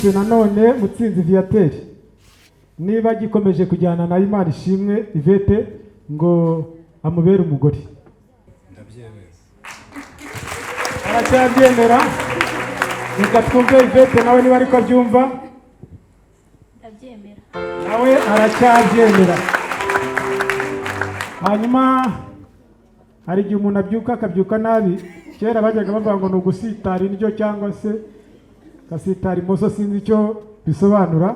Nanone Mutsinzi Viateur niba agikomeje kujyana na Imana Ishimwe Yvette ngo amubere umugore? Ndabyemera. Aracyabyemera. Reka twumve Yvette nawe niba ariko abyumva. Ndabyemera. Nawe aracyabyemera. Hanyuma hari igihe umuntu abyuka akabyuka nabi. Kera bajyaga bavuga ngo ni ugusitara indyo cyangwa se agasitara imoso, sinzi icyo bisobanura.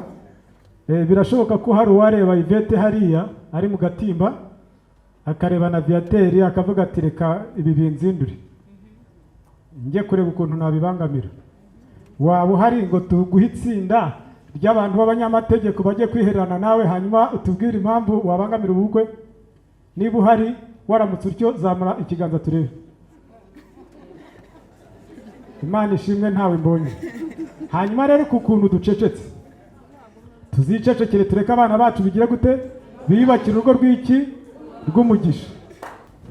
Birashoboka ko hari uwareba Yvette hariya ari mu gatimba, akareba na Viateur, akavuga ati: "Reka ibi binzindure, njye kureba ukuntu nabibangamira." Waba uhari ngo tuguhe itsinda ry'abantu b'abanyamategeko bajye kwihererana nawe, hanyuma utubwire impamvu wabangamira ubukwe? Niba uhari, waramutse utyo, zamura ikiganza turebe. Imana ishimwe, ntawe mbonye. Hanyuma rero ku kuntu ducecetse, tuzicecekere, tureke abana bacu bigire gute, biyubakire urugo rw'iki, rw'umugisha.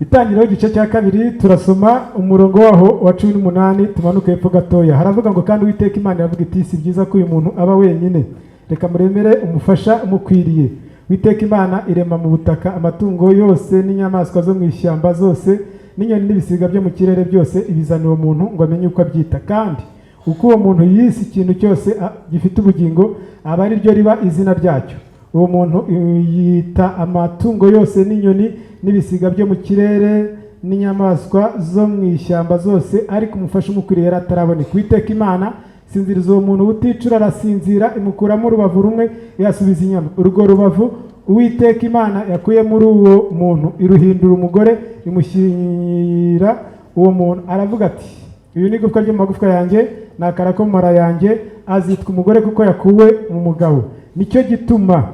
Itangiriro igice cya 2, turasoma umurongo waho wa 18, tumanuke hepfo gatoya. Haravuga ngo: "Kandi Uwiteka Imana iravuga iti: 'Si byiza ko uyu muntu aba wenyine, reka muremere umufasha umukwiriye.' Uwiteka Imana irema mu butaka amatungo yose n'inyamaswa zo mu ishyamba zose n'inyoni n'ibisiga byo mu kirere byose, ibizanira uwo muntu ngo amenye uko abyita. Kandi uko uwo muntu yise ikintu cyose gifite ubugingo, aba ari ryo riba izina ryacyo. Uwo muntu yita amatungo yose n'inyoni n'ibisiga byo mu kirere n'inyamaswa zo mu ishyamba zose, ariko umufasha umukwiriye yari ataraboneka. Uwiteka Imana sinziriza uwo muntu uticura, arasinzira, imukuramo urubavu rumwe, ihasubiza inyama. Urwo rubavu Uwiteka Imana yakuye muri uwo muntu iruhindura umugore, imushyira uwo muntu. Aravuga ati: 'Uyu ni igufwa ryo mu magufwa yanjye, ni akara ko mu mara yanjye, azitwa umugore kuko yakuwe mu mugabo. Nicyo gituma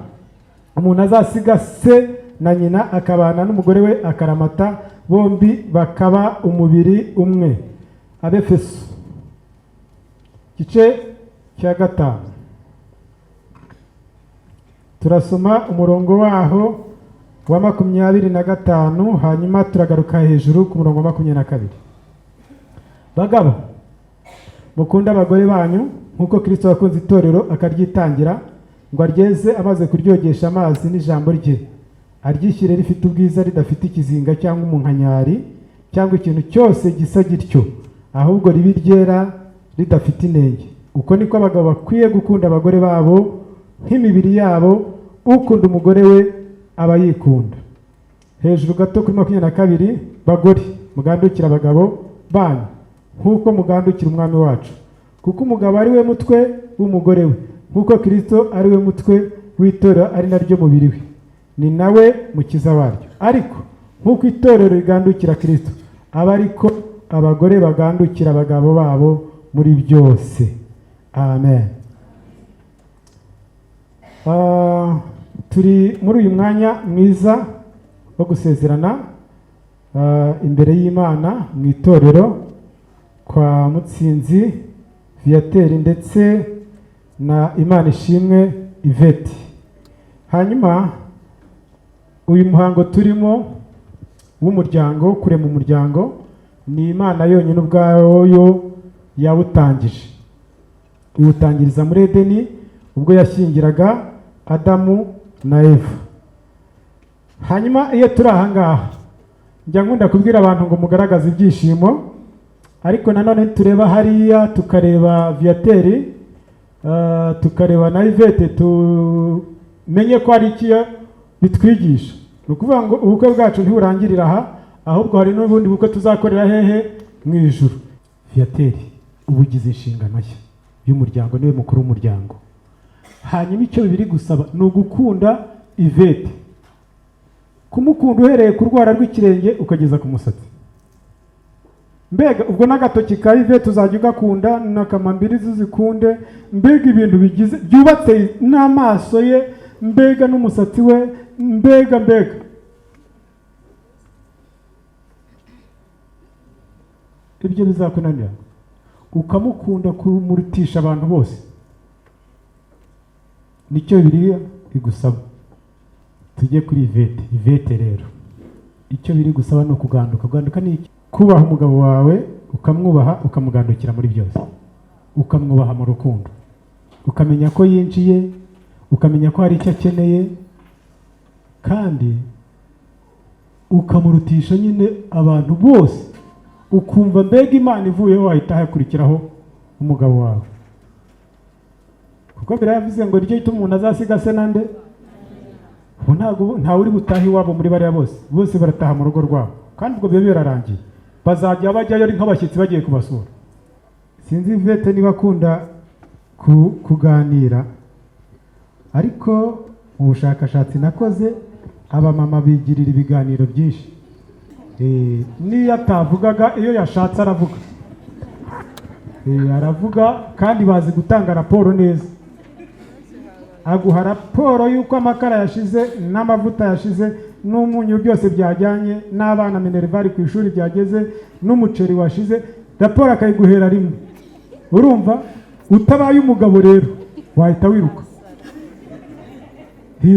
umuntu azasiga se na nyina akabana n'umugore we akaramata, bombi bakaba umubiri umwe.'" Abefeso igice cya 5, turasoma umurongo waho wa 25, hanyuma turagaruka hejuru ku murongo wa 22. "Bagabo, mukunde abagore banyu nk'uko Kirisito yakunze itorero akaryitangira, ngo aryeze amaze kuryogesha amazi n'ijambo rye, aryishyire rifite ubwiza, ridafite ikizinga cyangwa umunkanyari cyangwa ikintu cyose gisa gityo, ahubwo ribe iryera ridafite inenge. Uko niko abagabo bakwiye gukunda abagore babo nk'imibiri yabo. Ukunda umugore we aba yikunda." Hejuru gato kuri 22: "Bagore, mugandukire abagabo banyu nk'uko mugandukira Umwami wacu, kuko umugabo ari we mutwe w'umugore we, nk'uko Kirisito ari we mutwe w'itorero, ari naryo mubiri we, ni nawe mukiza waryo. Ariko nk'uko itorero rigandukira Kirisito, aba ariko abagore bagandukira abagabo babo muri byose." Amen. Turi muri uyu mwanya mwiza wo gusezerana imbere y'Imana mu itorero kwa Mutsinzi Viateur ndetse na Imana Ishimwe Yvette. Hanyuma uyu muhango turimo w'umuryango, kurema umuryango, ni Imana yonyine ubwayo yawutangije, iwutangiriza muri Edeni ubwo yashyingiraga Adamu na Eva. Hanyuma iyo turi aha ngaha, njya nkunda kubwira abantu ngo mugaragaze ibyishimo, ariko nanone tureba hariya, tukareba Viateur, tukareba na Yvette, tumenye ko hari icyo bitwigisha. Ni ukuvuga ngo ubukwe bwacu ntiburangirira aha, ahubwo hari n'ubundi bukwe tuzakorera hehe? Mu ijuru. Viateur uba ugize inshingano nshya y'umuryango, niwe mukuru w'umuryango. Hanyuma icyo bibiri gusaba ni ugukunda Yvette, kumukunda uhereye ku rwara rw'ikirenge ukageza ku musatsi. Mbega ubwo n'agatoki ka Yvette uzajya ugakunda, na kamambiri zizikunde, mbega ibintu bigize byubatse n'amaso ye, mbega n'umusatsi we, mbega ibyo bizakunanira, ukamukunda kumurutisha abantu bose. Nicyo Bibiliya igusaba. Tujye kuri Yvette. Yvette rero, icyo biri gusaba ni ukuganduka. Kuganduka ni iki? Kubaha umugabo wawe, ukamwubaha, ukamugandukira muri byose, ukamwubaha mu rukundo, Ukamenya ko yinjiye, ukamenya ko hari icyo akeneye, kandi ukamurutisha nyine abantu bose, ukumva mbega Imana ivuyeho wahita hakurikiraho umugabo wawe. Kuko biravuze ngo nicyo gituma umuntu azasiga se nande. Ubu ntabwo ntawe uri butahe iwabo muri bariya bose, bose barataha mu rugo rwabo, kandi ubwo biba birarangiye, bazajya bajyayo ari nk'abashyitsi bagiye kubasura. Sinzi Yvette niba akunda kuganira, ariko mu bushakashatsi nakoze abamama bigirira ibiganiro byinshi. N'iyo atavugaga, iyo yashatse aravuga. Aravuga kandi bazi gutanga raporo neza. Aguha raporo y'uko amakara yashize n'amavuta yashize n'umunyu byose byajyanye, n'abana minerval ku ishuri byageze, n'umuceri washize, raporo akayiguhera rimwe. Urumva utabaye umugabo rero wahita wiruka.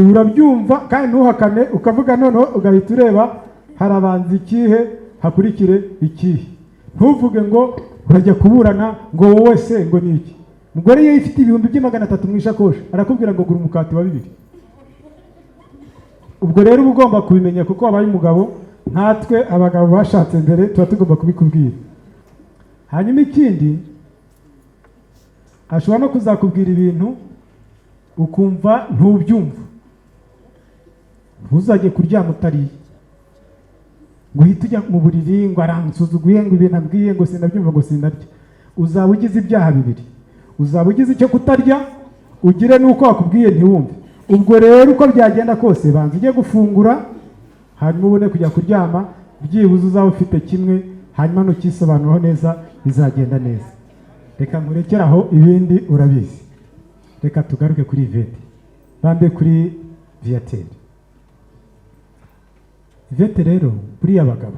Urabyumva kandi ntuhakane, ukavuga noneho ugahita ureba harabanza ikihe hakurikire ikihe. Ntuvuge ngo urajya kuburana ngo wowe se ngo ni iki. Umugore iyo ifite 300,000 mu ishakoshi arakubwira ngo gura umukati wa 2. Ubwo rero uba ugomba kubimenya kuko wabaye umugabo, nkatwe abagabo bashatse mbere tuba tugomba kubikubwira. Hanyuma ikindi, ashobora no kuzakubwira ibintu ukumva ntubyumva. Ntuzajye kuryama utariye, ngo uhite ujya mu buriri ngo aransuzuguye, ngo ibintu abwiye ngo sinabyumva, ngo sinarya. Uzaba ugize ibyaha bibiri, uzaba ugize icyo kutarya, ugire n'uko wakubwiye ntiwumve. Ubwo rero uko byagenda kose banza ujye gufungura, hanyuma ubone kujya kuryama, byibuze uzaba ufite kimwe, hanyuma nukisobanuraho neza bizagenda neza. Reka nkurekere aho, ibindi urabizi. Reka tugaruke kuri Yvette, bambe kuri Viateur. Yvette rero, buriya abagabo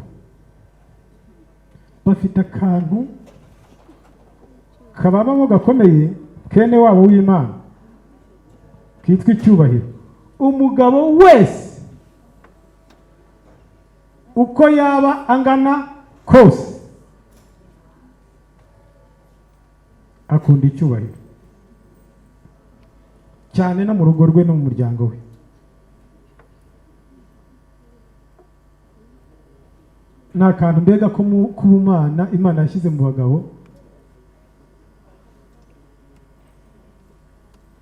bafite akantu kababamo gakomeye, kene wabo w'Imana, kitwa icyubahiro. Umugabo wese uko yaba angana kose akunda icyubahiro cyane, no mu rugo rwe no mu muryango we. Ni akantu mbega ko k'ubumana Imana yashyize mu bagabo.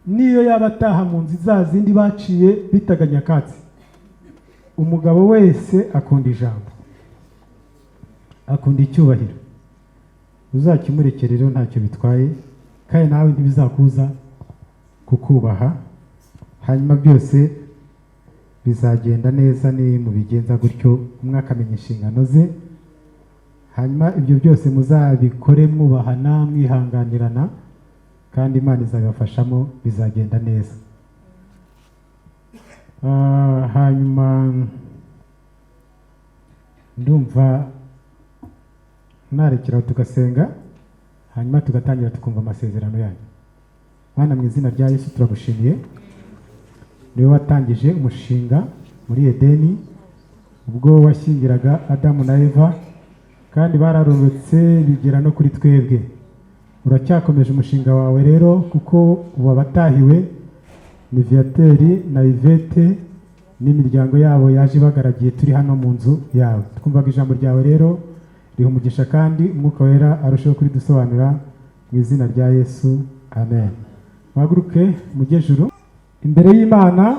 Niyo yaba ataha mu nzu za zindi baciye bitaga nyakatsi, umugabo wese akunda ijambo, akunda icyubahiro. Uzakimurekere rero ntacyo bitwaye, kandi nawe ntibizakuza kukubaha. Hanyuma byose bizagenda neza ni mubigenza gutyo, umwe akamenya inshingano ze. Hanyuma ibyo byose muzabikore mwubahana, mwihanganirana, kandi Imana izabibafashamo, bizagenda neza. Hanyuma ndumva narekera tugasenga, hanyuma tugatangira tukumva amasezerano yanyu. Mana, mu izina rya Yesu turagushimiye, niwe watangije umushinga muri Edeni ubwo washyingiraga Adamu na Eva, kandi bararorotse bigera no kuri twebwe. Uracyakomeje umushinga wawe rero, kuko ubu abatahiwe ni Viateur na Yvette n'imiryango yabo yaje ibagaragiye, turi hano mu nzu yawe. Twumvaga ijambo ryawe rero riha umugisha, kandi Umwuka Wera arusheho kuridusobanura mu izina rya Yesu, amen. Muhaguruke mujye juru imbere y'Imana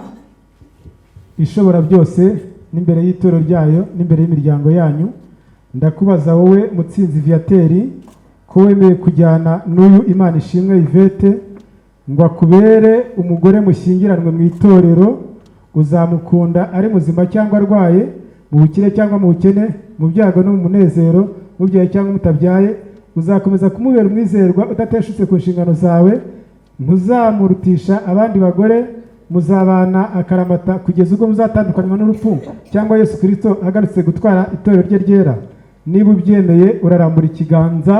ishobora byose, n'imbere y'itorero ryayo, n'imbere y'imiryango yanyu. Ndakubaza wowe Mutsinzi Viateur, ko wemeye kujyana n'uyu Imana ishimwe Yvette ngo akubere umugore mushyingiranwe mu itorero, uzamukunda ari muzima cyangwa arwaye, mu bukire cyangwa mu bukene, mu byago no mu munezero, mubyaye cyangwa mutabyaye, uzakomeza kumubera umwizerwa udateshutse ku nshingano zawe, ntuzamurutisha abandi bagore, muzabana akaramata kugeza ubwo muzatandukanywa n'urupfu cyangwa Yesu Kristo agarutse gutwara itorero rye ryera. Niba ubyemeye urarambura ikiganza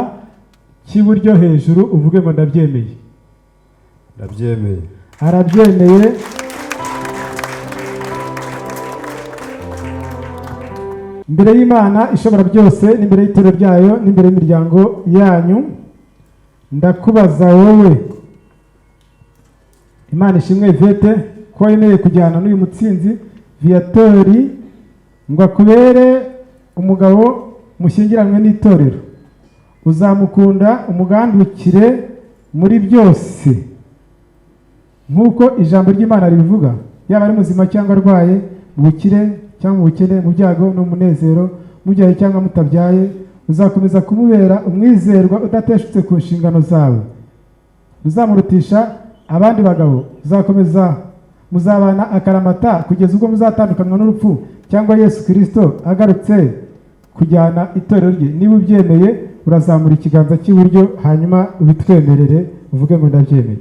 cy'iburyo hejuru uvuge ngo ndabyemeye. Ndabyemeye. Arabyemeye. Imbere y'Imana ishobora byose, n'imbere y'itorero ryayo, n'imbere y'imiryango yanyu, ndakubaza wowe Imana ishimwe Yvette, ko wemeye kujyana n'uyu Mutsinzi Viatori ngo akubere umugabo mushyingiranwe n'itorero, uzamukunda umugandukire muri byose nk'uko ijambo ry'Imana ribivuga, yaba ari muzima cyangwa arwaye, mu bukire cyangwa mu bukene, mu byago no mu munezero, mubyaye cyangwa mutabyaye, uzakomeza kumubera umwizerwa udateshutse ku nshingano zawe, uzamurutisha abandi bagabo, uzakomeza muzabana akaramata kugeza ubwo muzatandukanywa n'urupfu cyangwa Yesu Kristo agarutse kujyana itorero rye. Niba ubyemeye urazamura ikiganza cy'iburyo, hanyuma ubitwemerere uvuge ngo ndabyemeye.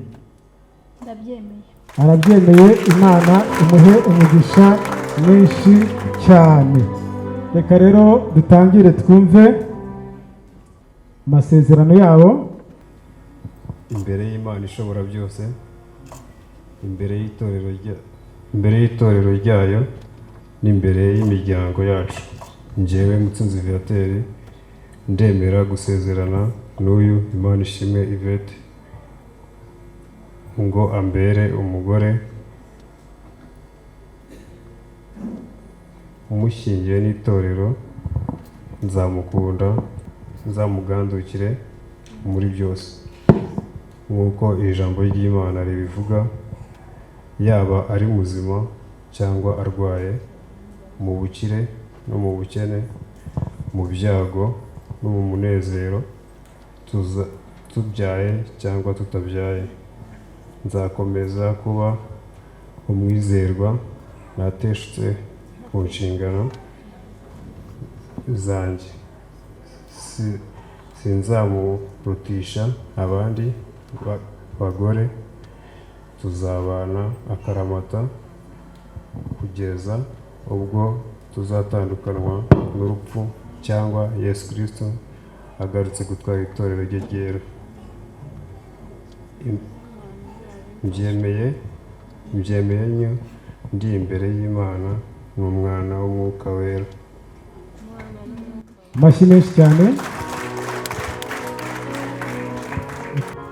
Ndabyemeye. Arabyemeye. Imana imuhe umugisha mwinshi cyane. Reka rero dutangire twumve amasezerano yabo. Imbere y'Imana ishobora byose, imbere y'itorero ryayo n'imbere y'imiryango yacu, njyewe Mutsinzi Viateur ndemera gusezerana n'uyu Imana ishimwe Yvette ngo ambere umugore umushyingiye n'itorero, nzamukunda, nzamugandukire muri byose nk'uko ijambo ry'Imana ribivuga, yaba ari muzima cyangwa arwaye, mu bukire no mu bukene, mu byago no mu munezero, tubyaye cyangwa tutabyaye, nzakomeza kuba umwizerwa ntateshutse ku nshingano zanjye, sinzamurutisha abandi bagore, tuzabana akaramata kugeza ubwo tuzatandukanywa n'urupfu cyangwa Yesu Kristo agarutse gutwara itorero rye ryera. Mbyemeye ntyo ndi imbere y'Imana n'Umwana w'Umwuka Wera. Amashyi menshi cyane.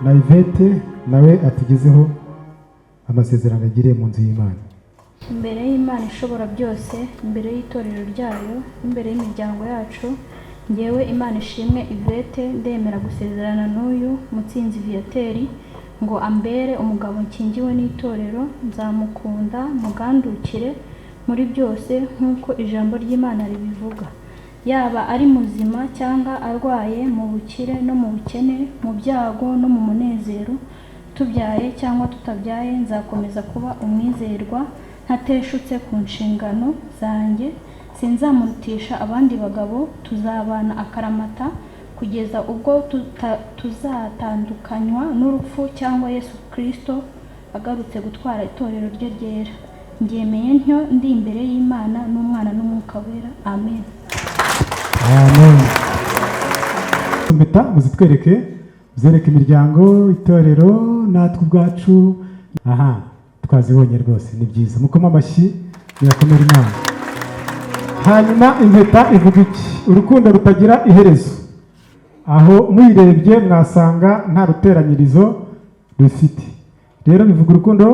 Na Yvette nawe atugezeho amasezerano agiriye mu nzu y'Imana. Imbere y'Imana ishobora byose, imbere y'itorero ryayo, imbere y'imiryango yacu, ngewe Imana ishimwe Yvette ndemera gusezerana n'uyu Mutsinzi Viateur ngo ambere umugabo nkingiwe n'itorero, nzamukunda mugandukire muri byose nk'uko ijambo ry'Imana ribivuga, yaba ari muzima cyangwa arwaye, mu bukire no mu bukene, mu byago no mu munezero, tubyaye cyangwa tutabyaye, nzakomeza kuba umwizerwa ntateshutse ku nshingano zanjye, sinzamurutisha abandi bagabo, tuzabana akaramata kugeza ubwo tuzatandukanywa n'urupfu cyangwa Yesu Kristo agarutse gutwara itorero rye ryera. Ngemeye ntyo ndi imbere y'Imana n'Umwana n'Umwuka Wera. Amen. Amen. Impeta muzitwereke, muzereke imiryango, itorero natwe ubwacu. Aha twazibonye rwose, ni byiza. Mukoma amashyi, murakomera Imana. Hanyuma impeta ivuga iki? Urukundo rutagira iherezo. Aho muyirebye mwasanga nta ruteranyirizo rufite. Rero bivuga urukundo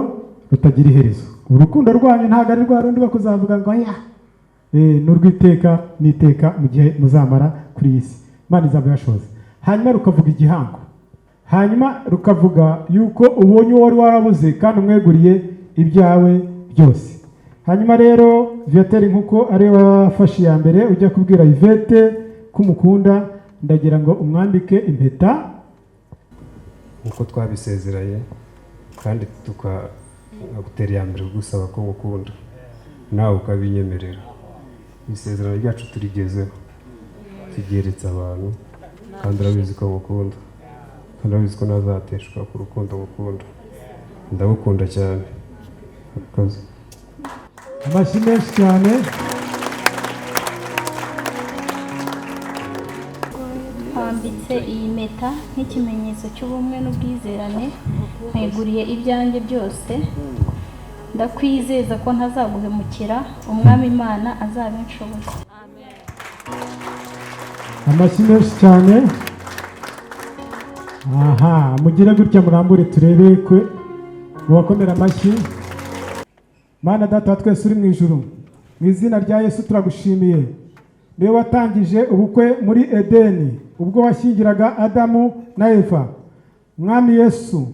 rutagira iherezo. Urukundo rwanyu ntabwo ari rwa rundi bakuzavuga ngo aya, ni urw'iteka n'iteka mu gihe muzamara kuri iyi si. Imana izabibashoza. Hanyuma rukavuga igihango. Hanyuma rukavuga yuko ubonye uwo wari warabuze kandi umweguriye ibyawe byose. Hanyuma rero Viateur nkuko ari we wafashe iya mbere ujya kubwira Yvette ko umukunda, ndagira ngo umwambike impeta nkuko twabisezeranye kandi tukagutera iya mbere kugusaba ko ngukunda nawe ukabinyemerera. Isezerano ryacu turigezeho, turyeretse abantu, kandi urabizi ko ngukunda, kandi urabizi ko ntazateshwa ku rukundo ngukunda. Ndagukunda cyane. Murakoze. Amashyi menshi cyane. Twambitse iyi mpeta nk'ikimenyetso cy'ubumwe n'ubwizerane, nkweguriye ibyanjye byose, ndakwizeza ko ntazaguhemukira, Umwami Imana azabinshoboza. Amashyi menshi cyane. Aha mugire gutya murambure turebe ko Mubakomere amashyi. Mana Data wa twese uri mu ijuru, mu izina rya Yesu turagushimiye. Niwe watangije ubukwe muri Edeni ubwo washyingiraga Adamu na Eva. Mwami Yesu,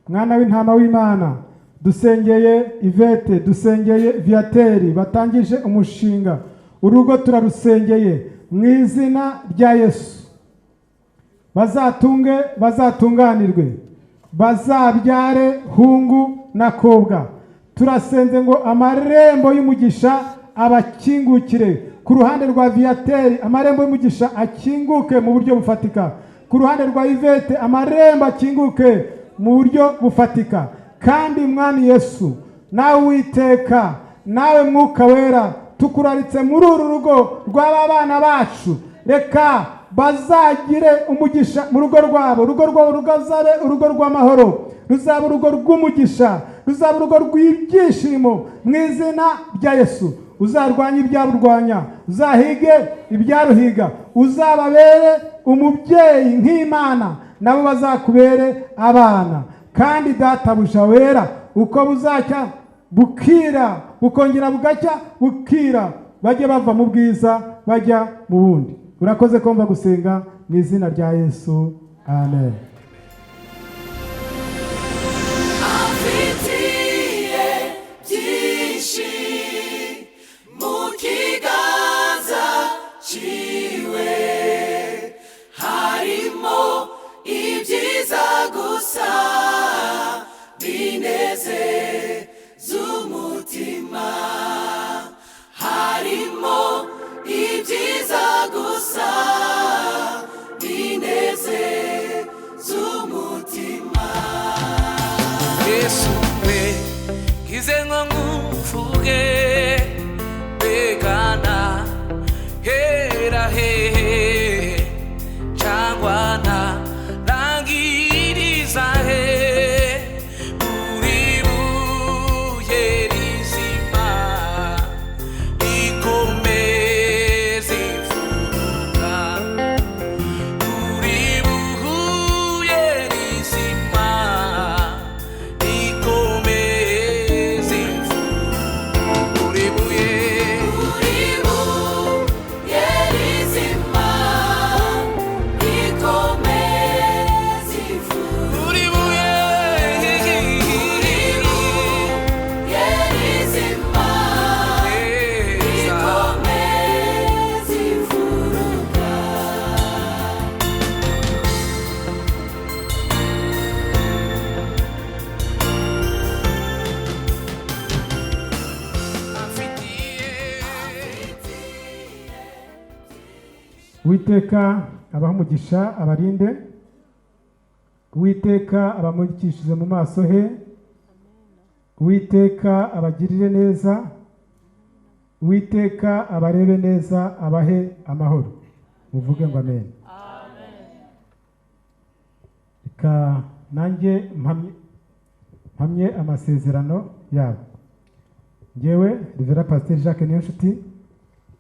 mwana w'intama w'Imana, dusengeye Ivete, dusengeye Viateri batangije umushinga. Urugo turarusengeye mu izina rya Yesu. Bazatunge, bazatunganirwe, bazabyare hungu na kobwa. Turasenze ngo amarembo y'umugisha abakingukire. Ku ruhande rwa Viateri amarembo y'umugisha akinguke mu buryo bufatika. Ku ruhande rwa Ivete amarembo akinguke mu buryo bufatika. Kandi Mwami Yesu, nawe Uwiteka, nawe Mwuka Wera, tukuraritse muri uru rugo rw'aba bana bacu. Reka bazagire umugisha mu rugo rwabo. Urugo rwabo ruzabe urugo rw'amahoro, ruzaba urugo rw'umugisha, ruzaba urugo rw'ibyishimo mu izina rya Yesu. Uzarwanya ibyaburwanya, uzahige ibyaruhiga, uzababere umubyeyi nk'Imana, nabo bazakubere abana. Kandi Databuja wera, uko buzacya bukira, bukongera bugacya bukira, bajye bava mu bwiza bajya mu bundi. Urakoze kumva gusenga mu izina rya Yesu, amen. Afitiye byinshi mu kiganza ciwe, harimo ibyiza gusa binezeza umutima, harimo ibyiza gusa binezeza umutima. Yesu we ngize ngo nguvuge, begana hera hehe cyangwa na rangiriza he, uri buye rizima rikomeza imfuruka, uri buye rizima rikomeza imfuruka, uri buye, Uri buye rizima rikomeza imfuruka, uri buye, uri buye rizima rikomeza imfuruka. Uwiteka abahe umugisha, abarinde. Uwiteka abamurikishije mu maso he. Uwiteka abagirire neza. Uwiteka abarebe neza, abahe amahoro. Muvuge ngo amen. Reka nanjye mpamye amasezerano yabo. Njyewe Revera Pasiteri Jacques Niyonshuti,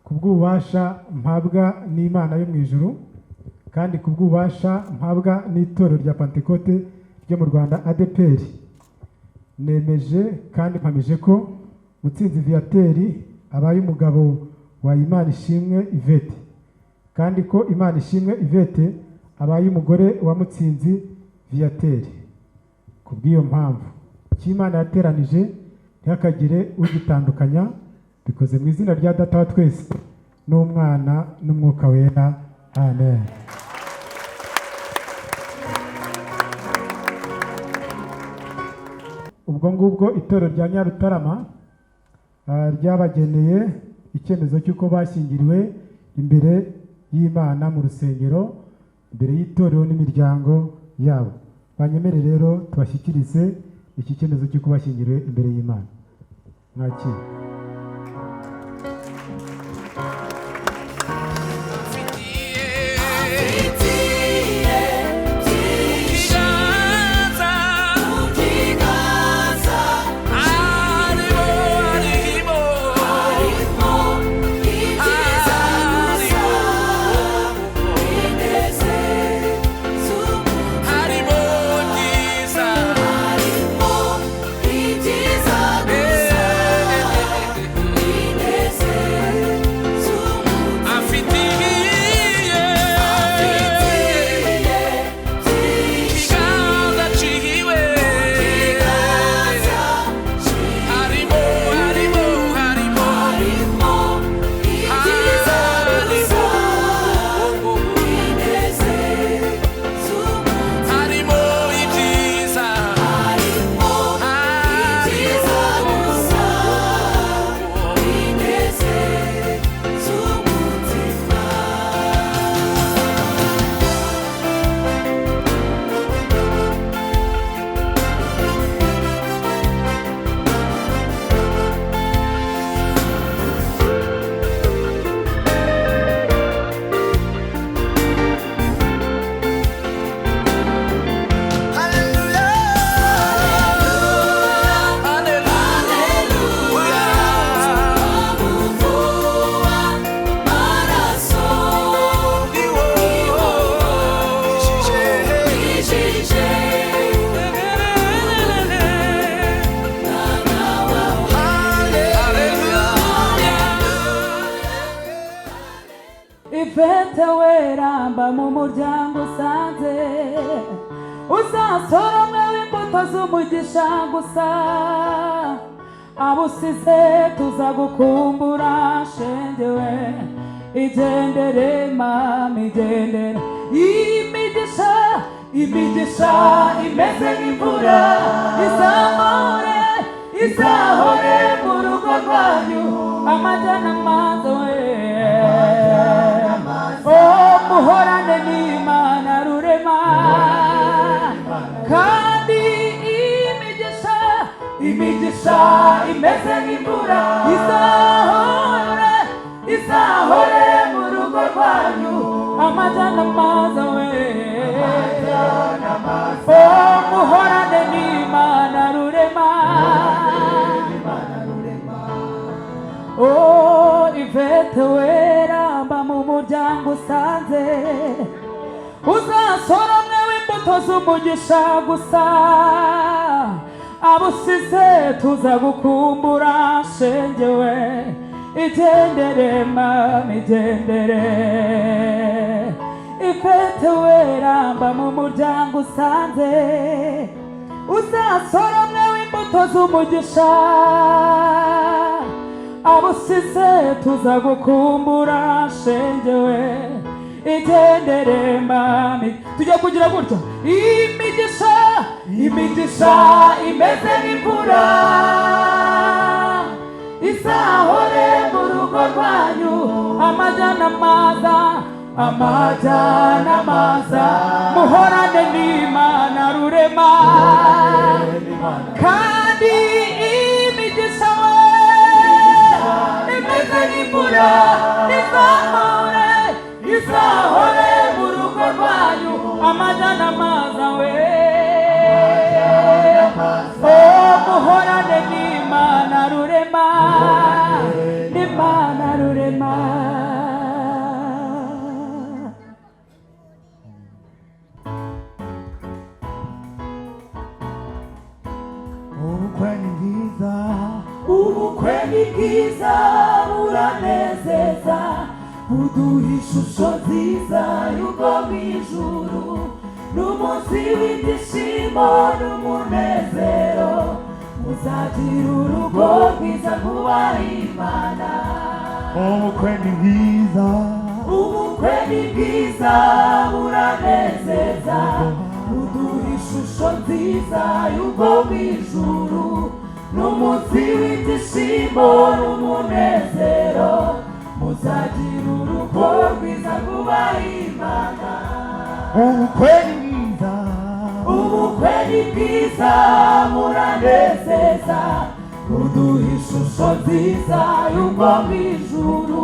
kubw'ububasha mpabwa n'Imana yo mu ijuru, kandi kubw'ububasha mpabwa n'itorero rya Pantekote ryo mu Rwanda ADEPR, nemeje kandi mpamije ko Mutsinzi Viateri abaye umugabo wa Imana Ishimwe Yvette, kandi ko Imana Ishimwe Yvette abaye umugore wa Mutsinzi Viateri. Kubw'iyo mpamvu, icyo Imana yateranije ntihakagire ugitandukanya. Bikoze mu izina rya Data wa twese n'Umwana n'Umwuka Wera, amen. Ubwo ngubwo itorero rya Nyarutarama ryabageneye icyemezo cy'uko bashyingiriwe imbere y'Imana mu rusengero, imbere y'itorero n'imiryango yabo. Banyemere rero tubashyikirize iki cyemezo cy'uko bashyingiriwe imbere y'Imana. Mwakire. Afitiye byinshi Ikiganza mu kiganza harimo, harimo, harimo ibyiza gusa binezeza umutima, harimo byiza, harimo Ivete weramba mu muryango usanze, uzasoromwe w'imbuto z'umugisha gusa. Abo usize tuzagukumbura shengewe, igendere mama igendere. Imigisha, imigisha imeze nk'imvura izamure, izahore mu rugo rwanyu. Amajya n'amazi we, oh, muhorane n'Imana rurema. Kandi imigisha, imigisha imeze nk'imvura izahore, izahore mu rugo rwanyu. Amajya n'amazi we, oh, muhorane n'Imana rurema. Oh, Ivete weramba mu muryango usanze, uzasoromwe w'imbuto z'umugisha gusa. Abo usize tuzagukumbura shengewe, igendere mama igendere. Ivete weramba mu muryango usanze, uzasoromwe w'imbuto z'umugisha. Abo usize tuzagukumbura shengewe, igendere mami. Tujya kugira gutya: imigisha, imigisha imeze nk'imvura izahore mu rugo rwanyu. Amajya n'amaza, amajya n'amaza, muhorane n'Imana rurema. Kandi imigisha we imeze nk'imvura izahore, izahore mu rugo rwanyu. Amajya n'amaza we, oh, muhorane n'Imana rurema, n'Imana rurema. Ubukwe ni bwiza. Ubukwe ni bwiza, buranezeza, buduha ishusho nziza y'ubwo mu ijuru. N'umunsi w'ibyishimo n'umunezero, muzagira urugo rwiza rwubaha Imana. Ubukwe ni bwiza. Ubukwe ni bwiza, buranezeza, buduha ishusho nziza y'ubwo mu ijuru. N'umunsi w'ibyishimo n'umunezero, muzagira urugo rwiza rwubaha Imana. Ubukwe ni bwiza. Ubukwe ni bwiza, buranezeza, buduha ishusho nziza y'ubwo mu ijuru.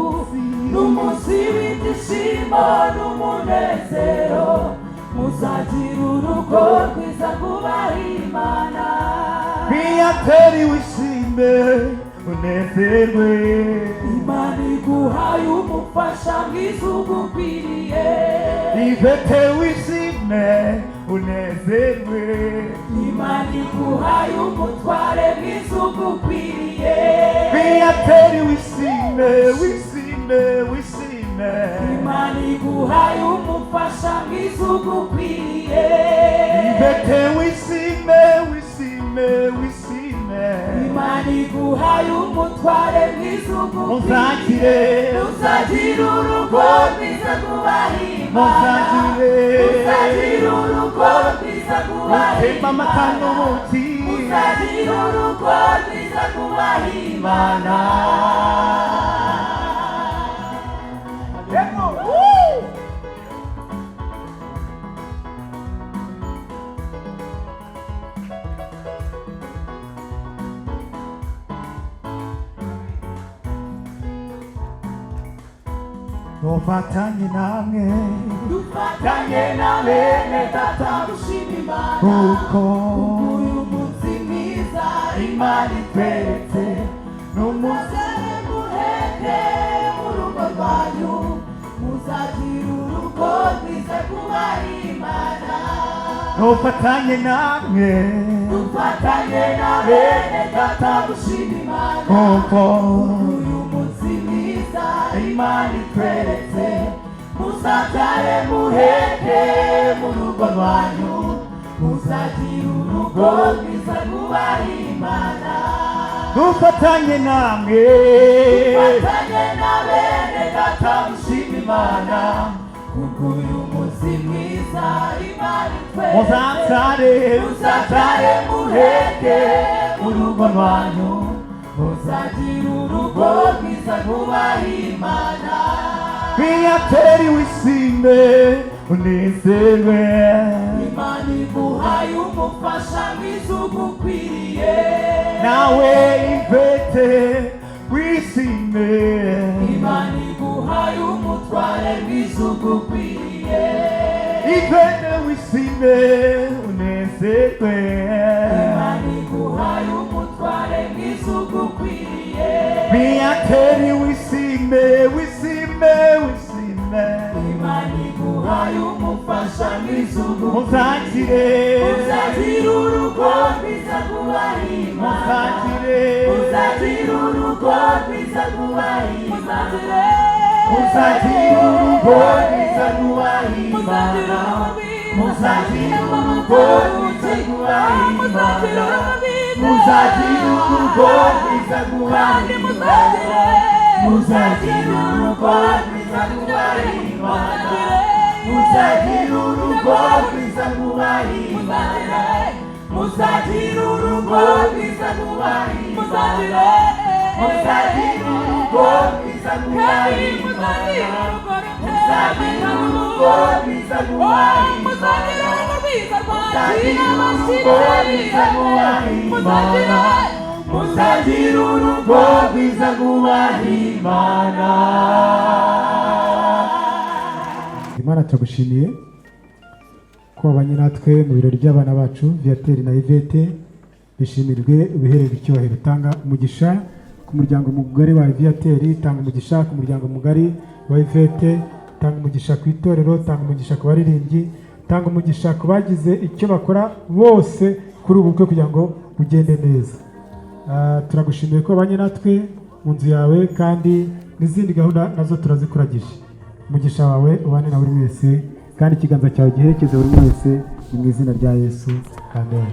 N'umunsi w'ibyishimo n'umunezero, muzagira urugo rwiza rwubaha Imana. Biyateri wishime unezerwe. Imana iguhaye umufasha mwiza ugukwiriye. Ivete wishime unezerwe. Imana iguhaye umutware mwiza ugukwiriye. Biyateri wishime, wishime, wishime. Imana iguhaye umufasha mwiza ugukwiriye. Ivete wishime, wishime, wishime. Imana iguhaye umutware mwiza ugukwiriye. Muzagire. Muzagira urugo rwiza rwubaha Imana. Muzagire. Muzagira urugo rwiza rwubaha Mutemba amata Imana. n'ubuki. Muzagira urugo rwiza rwubaha Imana. Dufatanye namwe. Dufatanye na bene data gushima Imana Kuko uyu munsi mwiza Imana itweretse. N'umunsi Muzaze muheke mu rugo rwanyu, muzagira urugo rwiza rwubaha Imana. Dufatanye namwe. Dufatanye na bene data gushima Imana Kuko uyu munsi mwiza Imana itweretse. Muzabyare muheke mu rugo rwanyu, muzagira urugo rwiza rwubaha Imana. Dufatanye namwe, Dufatanye na bene data mushima Imana, kuko uyu munsi mwiza Imana itweretse. Muzabyare, Muzabyare muheke mu rugo rwanyu, muzagira urugo rwiza rwubaha Imana. Viateur wishime unezerwe. Imana iguhaye umufasha mwiza ugukwiriye. Nawe Yvette wishime. Imana iguhaye umutware mwiza ugukwiriye. Yvette wishime unezerwe. Imana iguhaye umutware mwiza ugukwiriye. Viateur wishime, wishime, wishime. Imana iguhaye umufasha mwiza ugukwiriye. Muzagire, Muzagira urugo rwiza rwubaha Imana. muzagire, Muzagira urugo rwiza rwubaha Imana. Muzagira urugo rwiza rwubaha Imana. Muzagira urugo rwiza rwubaha Imana. Muzagira urugo rwiza rwubaha Imana. Muzagira urugo rwiza rwubaha Imana. Muzagira urugo rwiza rwubaha Imana. Muzagira urugo rwiza rwubaha Imana. Muzagira urugo rwiza rwubaha Imana. Muzagira urugo rwiza rwubaha Imana. Muzagira urugo rwiza rwubaha Imana. Muzagira urugo rwiza rwubaha Imana. Imana, turagushimiye ko wabanye natwe mu birori by'abana bacu Viateur na Yvette. Bishimirwe, ubihererwe icyubahiro. Tanga umugisha ku muryango mugari wa Viateur, tanga umugisha ku muryango mugari wa Yvette, tanga umugisha ku itorero, tanga umugisha ku baririmbyi, tanga umugisha ku bagize icyo bakora bose kuri ubu bukwe kugira ngo bugende neza. Turagushimiye ko wabanye natwe mu nzu yawe, kandi n'izindi gahunda nazo turazikuragije. Umugisha wawe ubane na buri wese, kandi ikiganza cyawe giherekeze buri wese. Ni mu izina rya Yesu, amen.